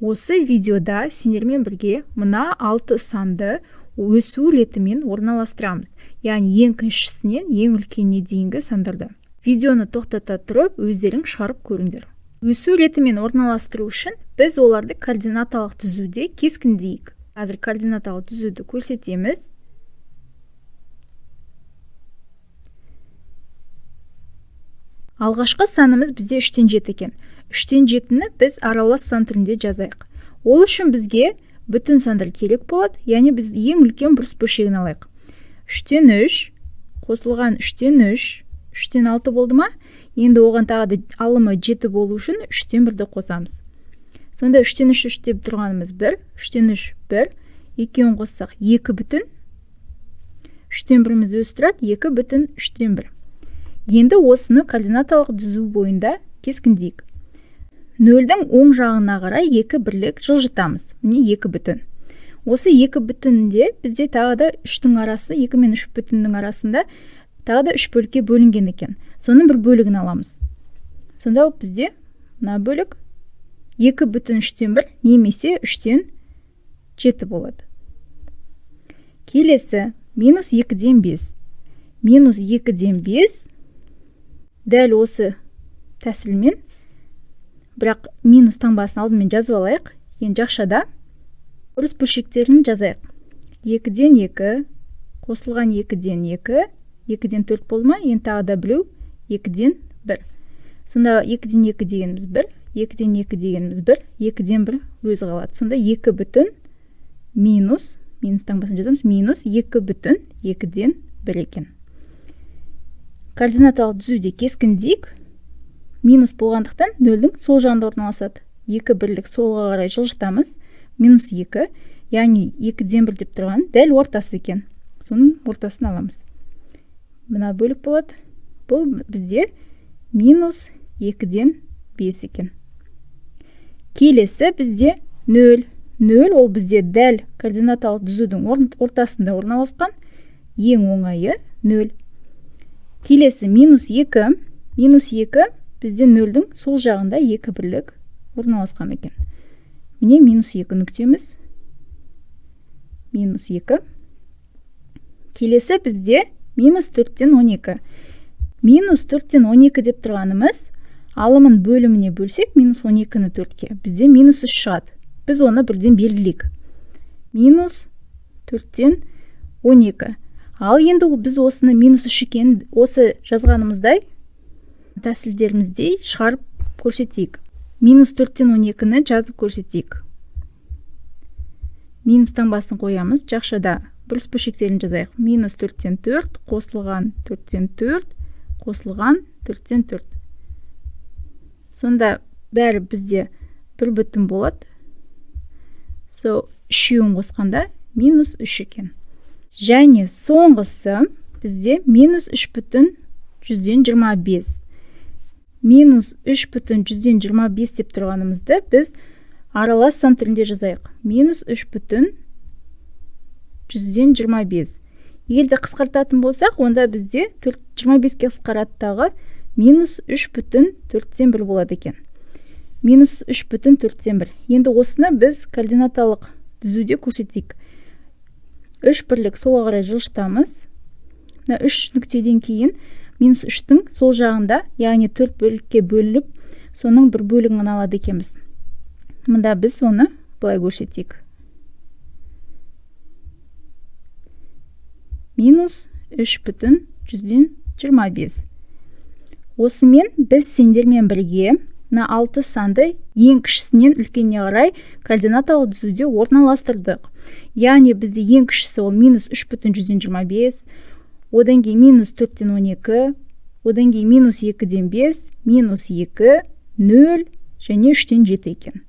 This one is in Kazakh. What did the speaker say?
Осы видеода сендермен бірге мына 6 санды өсу ретімен орналастырамыз. Яғни ең кішісінен ең үлкеніне дейінгі сандарды. Видеоны тоқтата тұрып, өздерің шығарып көріңдер. Өсу ретімен орналастыру үшін біз оларды координаталық түзуде кескіндейік. Қазір координаталық түзуді көрсетеміз. Алғашқы санымыз бізде 3-тен 7 екен. 3-тен 7-ні біз аралас сан түрінде жазайық. Ол үшін бізге бүтін сандар керек болады, яғни біз ең үлкен бұрыс бөлшегін алайық. 3-тен 3 қосылған 3-тен 3, 3-тен 6 болды ма? Енді оған тағы да алымы 7 болу үшін 3-тен 1-ді қосамыз. Сонда 3-тен 3 3 деп тұрғанымыз 1, 3-тен 3 1, екеуін қоссақ 2 бүтін, 3-тен 1-іміз өзі тұрады, 2 бүтін 3-тен 1. Енді осыны координаталық түзу бойында кескіндейік. Нөлдің оң жағына қарай 2 бірлік жылжытамыз. Міне 2 бүтін. Осы 2 бүтінде бізде тағы да 3-тің арасы, 2 мен 3 бүтіннің арасында тағы да 3 бөлікке бөлінген екен. Соның бір бөлігін аламыз. Сонда бізде мына бөлік 2 бүтін 3-тен 1 немесе 3-тен 7 болады. Келесі минус 2-ден 5. Минус 2-ден 5 дәл осы тәсілмен, бірақ минус таңбасын алдымен жазып алайық. Енді жақшада ұрыс бөлшектерін жазайық. 2-ден 2 қосылған 2-ден 2, 2-ден 4 болды ма? Енді тағы да біреу 2-ден 1. Сонда 2-ден 2 дегеніміз 1, 2-ден 2 дегеніміз 1, 2-ден 1 өзі қалады. Сонда 2 бүтін минус, минус таңбасын жазамыз, минус 2 бүтін 2-ден 1 екен. Координаталық түзуде кескіндейік. Минус болғандықтан нөлдің сол жағында орналасады. 2 бірлік солға қарай жылжытамыз. Минус 2, яғни 2-ден 1 деп тұрған дәл ортасы екен. Соның ортасын аламыз. Мына бөлік болады. Бұл бізде минус 2-ден 5 екен. Келесі бізде 0. 0 ол бізде дәл координаталық түзудің ортасында орналасқан. Ең оңайы 0. Келесі минус 2. Минус 2 бізде нөлдің сол жағында 2 бірлік орналасқан екен. Міне минус 2 нүктеміз. Минус 2. Келесі бізде минус 4-тен 12. Минус 4-тен 12 деп тұрғанымыз, алымын бөліміне бөлсек, минус 12-ні 4-ке, бізде минус 3 шығады. Біз оны бірден белгілейік. Минус 4-тен 12. Ал енді біз осыны минус 3 екенін осы жазғанымыздай тәсілдеріміздей шығарып көрсетейік. Минус 4-тен 12-ні жазып көрсетейік. Минус таңбасын қоямыз. Жақшада бұрыс бөлшектерін жазайық. Минус 4-тен 4 қосылған 4-тен 4 қосылған 4-тен 4. Сонда бәрі бізде бір бүтін болады. Со үшеуін қосқанда минус 3 екен. Және соңғысы бізде минус 3 бүтін жүзден жиырма бес. Минус 3 бүтін жүзден жиырма бес деп тұрғанымызды біз аралас сан түрінде жазайық. Минус 3 бүтін жүзден жиырма бес. Егер де қысқартатын болсақ, онда бізде төрт, жиырма беске қысқарады дағы минус 3 бүтін төрттен бір болады екен. Минус 3 бүтін төрттен бір. Енді осыны біз координаталық түзуде көрсетейік. 3 бірлік солға қарай жылжытамыз. Мына 3 нүктеден кейін минус 3-тің сол жағында, яғни 4 бөлікке бөлініп, соның бір бөлігін алады екенбіз. Мында біз оны былай көрсетейік. Минус 3 бүтін жүзден жиырма бес. Осымен біз сендермен бірге мына 6 санды ең кішісінен үлкеніне қарай координаталық түзуде орналастырдық. Яғни бізде ең кішісі ол минус 3 бүтін жүзден жиырма бес, одан кейін минус төрттен он екі, одан кейін минус екіден бес, минус екі, нөл және үштен жеті екен.